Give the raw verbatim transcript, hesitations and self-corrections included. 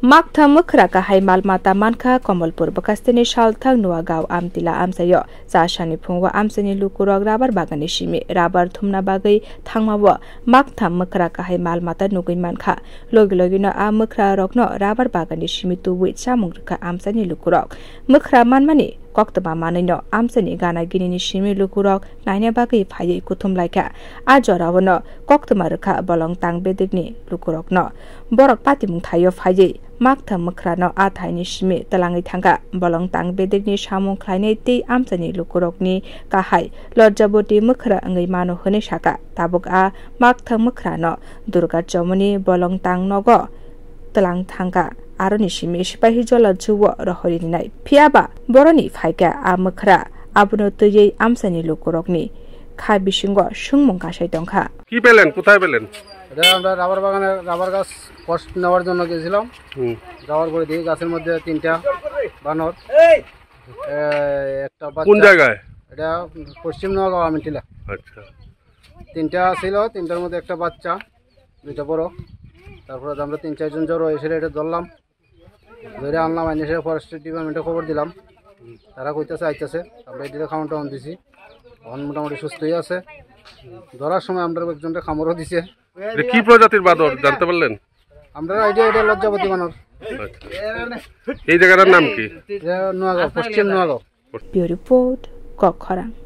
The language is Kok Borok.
Maktham mwkhra kahai mal mata mankha Komolpur bwkhasteni salthang Nuagaon Amtila amchaio. Chasani phungo amchaini lukurok rabar baganni simi rabar thumna bagwi thangmao maktham mwkhra kahai mal mata nugwi mankha. Logi logino a mwkhrarokno rabar baganni simi tubui chamung rwkha amchaini lukurok. Mwkhra manmani koktwma manwino amchaini gana ginini simi lukurok naina bagwi phaiwi kuthum laikha. A joraono koktwma rwkha bolong tang bedekni lukurokno. Borok patimung thaio phaiwi maktham mwkhrano a thaini simi twlangwi thangkha. Bolong tang bedekni samung khlainai tei amchaini lukurokni kahai Lojjaboti mwkhra wngwi mano hwnwi sakha. Tabuk a maktham mwkhrano Durga Chomoni bolong tang nogo twlang thangkha. Aroni simi sipahi jola juo rohori rinai. Phiyaba boroni phaikha a mwkhra, abono twiwi amchaini lukurokni kha bisingo swngmung kasai tongkha. কি পেলেন? কোথায় পেলেন? এটা আমরা রাবার বাগানে রাবার গাছ ফরেস্ট নেওয়ার জন্য গেছিলাম। হুম। যাওয়ার পরে দেখি গাছের মধ্যে তিনটা বানর, এ, একটা বাচ্চা। কোন জায়গায়? এটা পশ্চিম নগাঁও আমিনটিলা। আচ্ছা। তিনটা ছিল, তিনটার মধ্যে একটা বাচ্চা, দুইটা বড়। তারপরে আমরা তিন চারজন জড়ো এসে এটা ধরলাম, ধরে আনলাম, এনে সেটা ফরেস্ট ডিপার্টমেন্টে খবর দিলাম। তারা কইতাছে আইতাছে, আমরা এদিকে খাওয়ান টাওয়ান দিছি, এখন মোটামুটি সুস্থই আছে। ধরার সময় আমরা একজনকে কামড়ও দিছে। এটা কি প্রজাতির বাঁদর জানতে পারলেন? আমরা আইডিয়া এটা লজ্জাবতী বানর। আচ্ছা। এই জায়গাটার নাম কি? এটা নোয়াগাঁও, পশ্চিম নোয়াগাঁও। Bureau Report, Kokkhorang.